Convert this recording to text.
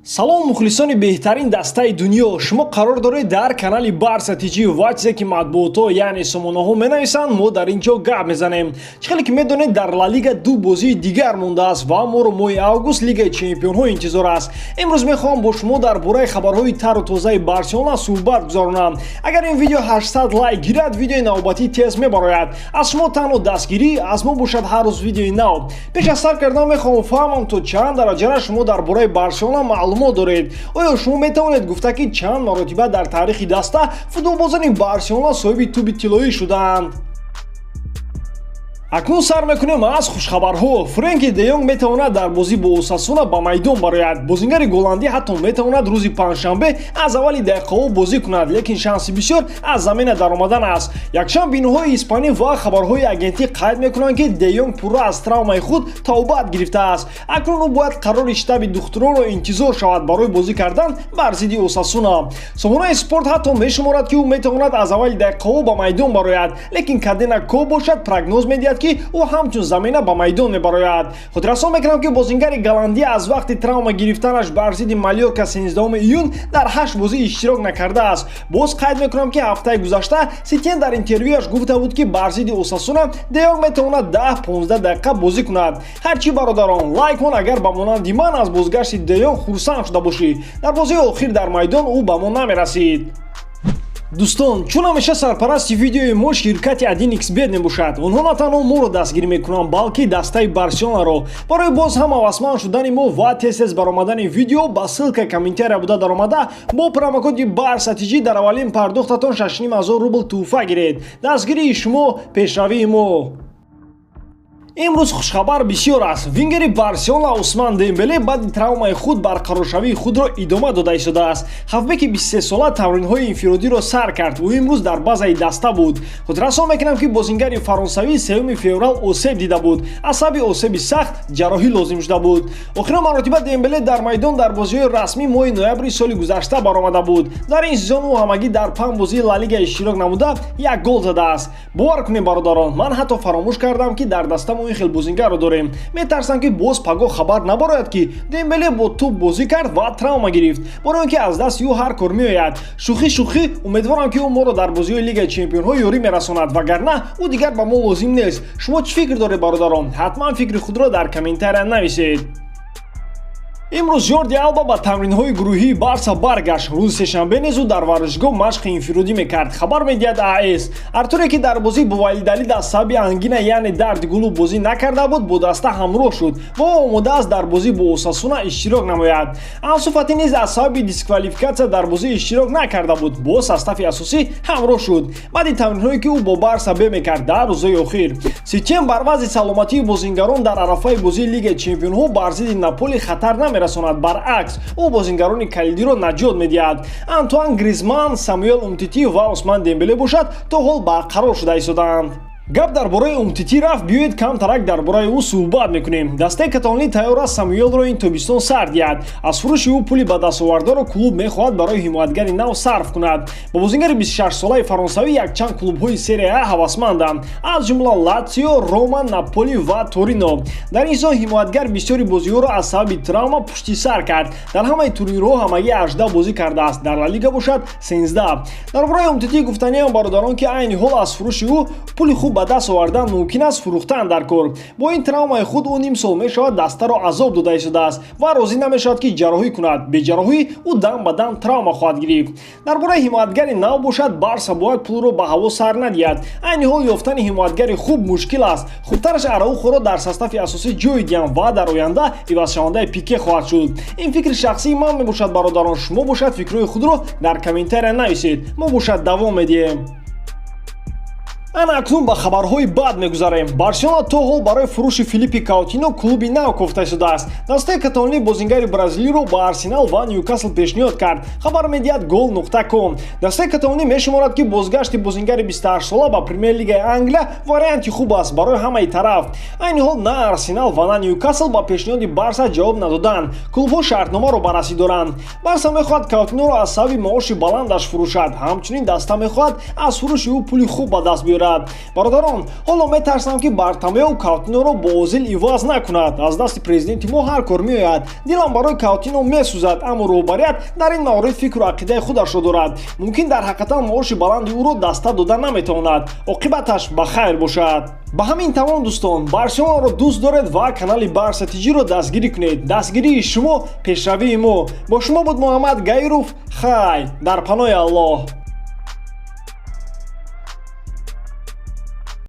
Салом, мухлисони беҳтарин дастаи дунё! Шумо қарор доред дар канали Барса ТЖ ва чизе ки матбуотҳо, яъне сомонаҳо менависанд, мо дар ин ҷо гап мезанем. Чӣ хеле ки медонед, дар Ла Лига ду бозии дигар мондааст ва моро моҳи август Лигаи чемпионҳо интизор аст. Имрӯз мехоҳам бо шумо дар бораи хабарҳои тару тозаи Барселона суҳбат гузаронам. Агар ин видео 800 лайк гирад, видеои навбатӣ тез мебарояд. Аз шумо танҳо дастгирӣ, аз мо бошад ҳар рӯз видеои нав. Пеш аз сар кардан мехоҳам фаҳмам, то чанд дараҷара шумо дар бораи Барселона маълумот доред. Оё шумо метавонед гуфта, ки чанд маротиба дар таърихи даста футболбозони Барселона соҳиби тӯби тиллоӣ шудаанд? Акнун сар мекунем аз хушхабарҳо. Френки де Йонг метавонад дар бозӣ бо Осасуна ба майдон барояд. Бозингари голландӣ ҳатто метавонад рӯзи панҷшанбе аз аввали дақиқаҳо бозӣ кунад, лекин шанси бисёр аз замина даромадан аст. Якчанд биноҳои испанӣ ва хабарҳои агентӣ қайд мекунанд, ки де Йонг пурра аз травмаи худ тавбат гирифтааст. Акнун ӯ бояд қарори штаби духтуронро интизор шавад барои бозӣ кардан бар зидди Осасуна. Сомонаи Спорт ҳатто мешуморад, ки ӯ метавонад аз аввали дақиқаҳо ба майдон барояд, лекин Кадена Ко бошад, прогноз медиҳад, ки ӯ ҳамчун замина ба майдон мебарояд. Хотиррасон мекунам, ки бозингари голландӣ аз вақти травма гирифтанаш бар зидди Малёрка 13 июн дар ҳашт бозӣ иштирок накардааст. Боз қайд мекунам, ки ҳафтаи гузашта Сетиен дар интервюяш гуфта буд, ки бар зидди Осасуна де Йонг метавонад 10-15 дақиқа бозӣ кунад. Ҳарчи, бародарон, лайк кун, агар ба монанди ман аз бозгашти де Йонг хурсанд шуда бошӣ. Дар бозии охир дар майдон ӯ ба мо намерасид. Дӯстон, чун ҳамеша сарпарасти видеои мо ширкати 1xBet мебошад, онҳо на танҳо моро дастгирӣ мекунанд, балки дастаи Барселонаро. Барои боз ҳам ҳавасманд шудани мо ва тез тез баромадани видео, ба ссылка комментария буда даромада, бо промокоди Барса ТЖ дар аввалин пардохтатон 6500 рубл тӯҳфа гиред. Дастгирии шумо — пешравии мо. Имрӯз хушхабар бисёр аст. Вингери Барселона Усман Дембеле баъди травмаи худ барқароршавии худро идома дода истодааст. Хавбеки 23сола тамринҳои инфиродиро сар кард. Ӯ имрӯз дар базаи даста буд. Хотиррасон мекунам, ки бозингари фаронсавӣ 3 феврал осеб дида буд. Аз сабаби осеби сахт ҷарроҳӣ лозим шуда буд. Охирон маротиба Дембеле дар майдон дар бозиҳои расмӣ моҳи ноябри соли гузашта баромада буд. Дар ин сезон ӯ ҳамагӣ дар панҷ бозии Ла Лига иштирок намуда, як гол задааст. Бовар кунем, бародарон, ман ҳатто фаромӯш кардам, ки дар даста мо ин хел бозингарро дорем. Метарсам, ки боз пагоҳ хабар набарояд, ки Дембеле бо тӯб бозӣ кард ва травма гирифт, барои он ки аз дасти ӯ ҳар кор меояд. Шӯхӣ шӯхӣ, умедворам, ки ӯ моро дар бозиҳои Лигаи чемпионҳо ёрӣ мерасонад, вагарна ӯ дигар ба мо лозим нест. Шумо чӣ фикр доред, бародарон? Ҳатман фикри худро дар комментария нависед. Имрӯз Жорди Алба ба тамринҳои гурӯҳии Барса баргашт. Рӯзи сешанбе низ ӯ дар варзишгоҳ машқи инфиродӣ мекард, хабар медиҳад АС. Артуре, ки дар бозӣ бо Валидалид аз сабаби ангина, яъне дарди гулӯ, бозӣ накарда буд, бо даста ҳамроҳ шуд ва ӯ омода аст дар бозӣ бо Осасуна иштирок намояд. Ансу Фати низ аз сабаби дисквалификатсия дар бозӣ иштирок накарда буд, бо состави асосӣ ҳамроҳ шуд баъди тамринҳое, ки ӯ бо Барса Б мекард дар рӯзҳои охир. Сетиен бар вазъи саломатии бозингарон дар арафаи бозии Лигаи чемпионҳо бар зидди Наполи хатар намерасонад, баръакс, ӯ бозингарони калидиро наҷот медиҳад. Антуан Гризман, Самуэл Умтити ва Осман Дембеле бошад, то ҳол барқарор шуда истодаанд. Гап дар бораи Умтити рафт, биёед камтарак дар бораи ӯ суҳбат мекунем. Дастаи каталонӣ тайёр аст Самуэлро ин тобистон сар диҳад. Аз фурӯши ӯ пули ба дастовардаро клуб мехоҳад барои ҳимоятгари нав сарф кунад. Ба бозингари 26-солаи фаронсавӣ якчанд клубҳои Серия А ҳавасманданд, аз ҷумла Латсио, Рома, Наполи ва Торино. Дар ин сол ҳимоятгар бисёри бозиҳоро аз сабаби травма пушти сар кард. Дар ҳамаи турнирҳо ҳамагӣ 18 бозӣ кардааст, дар Ла Лига бошад, 13. Дар бораи Умтити гуфтаниам, бародарон, ки айни ҳол аз фурӯши ӯ пули хуб ба даст овардан мумкин аст, фурӯхтан дар кор. Бо ин травмаи худ ӯ ним сол мешавад дастаро азоб дода истодааст ва розӣ намешавад, ки ҷарроҳӣ кунад. Беҷарроҳӣ ӯ дам ба дам травма хоҳад гирифт. Дар бораи ҳимоятгари нав бошад, Барса бояд пулро ба ҳаво сар надиҳад. Айни ҳол ёфтани ҳимоятгари хуб мушкил аст. Хубтараш Араухоро дар состави асосӣ ҷой диҳам ва дар оянда ивазшавандаи Пике хоҳад шуд. Ин фикри шахсии ман мебошад, бародарон. Шумо бошад, фикрҳои худро дар комментария нависед. Мо бошад, давом медиҳем. Ана акнун ба хабарҳои бад мегузарем. Барселона то ҳол барои фурӯши Филиппи Каутино клуби нав кофта шудааст. Дастаи каталонӣ бозингари бразилиро ба Арсенал ва Ньюкасл пешниҳод кард, хабар медиҳад Гол.ком. Дастаи каталонӣ мешуморад, ки бозгашти бозингари 28сола ба Премер-лигаи Англия варианти хуб аст барои ҳамаи тараф. Айни ҳол на Арсенал ва на Ньюкасл ба пешниҳоди Барса ҷавоб надоданд. Клубҳо шартномаро баррасӣ доранд. Барса мехоҳад Каутиноро аз сабаби маоши баландаш фурӯшад. Ҳамчунин даста мехоҳад аз фурӯши ӯ пули хуб ба даст биёрад. меорад. Бародарон, ҳоло метарсам, ки Бартомеу Каутиноро бо Озил иваз накунад. Аз дасти президенти мо ҳар кор меояд. Дилам барои Каутино месӯзад, аммо роҳбарият дар ин маврид фикру ақидаи худашро дорад. Мумкин, дар ҳақиқатан маоши баланди ӯро даста дода наметавонад. Оқибаташ ба хайр бошад. Ба ҳамин тамом, дӯстон. Барселонаро дӯст доред ва канали Барса Тиҷиро дастгирӣ кунед. Дастгирии шумо пешравии мо. Бо шумо буд Муҳаммад Гаиров. Хай, дар паноҳи Аллоҳ.